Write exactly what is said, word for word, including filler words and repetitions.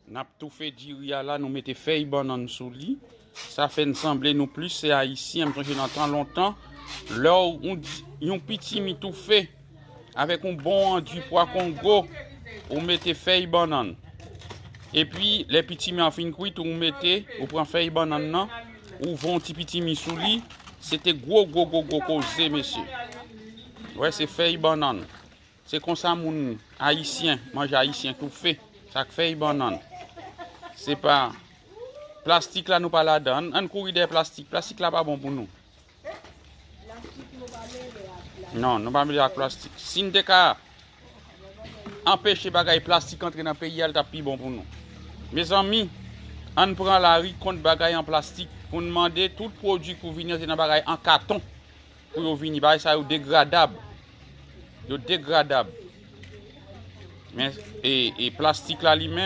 N ap toufe diri a la, nou mete fèy bannann sou li. Sa fè n sanble nou plis se Ayisyen. M sonje nan tan lontan, lè w, yon, yon pitimi toufe avèk yon bon anduit pwa kongo, ou mete fèy bannann. Epi, lè pitimi an fin kwit, ou mete, ou pran fèy bannann nan, ou voye yon ti pitimi sou li. Se te gwo, gwo, gwo, gwo koze, mesye. Wè, se fèy bannann. Se konsa moun ayisyen, manje ayisyen toufe. Sa k fèy bannann. Se pa plastik la, nou pa ladan. Ann, ann kouri dèyè plastik. Plastik la pa bon pou nou. Non, nou pa mele ak plastik. Si n te ka anpeche bagay plastik antre nan peyi a, l t ap pi bon pou nou. Mezanmi, ann pran lari kont bagay an plastik pou n mande tout pwodui pou vini antre nan bagay an katon pou yo vini. Bagay sa yo degradab. Yo degradab. Men, e, e plastik la li menm,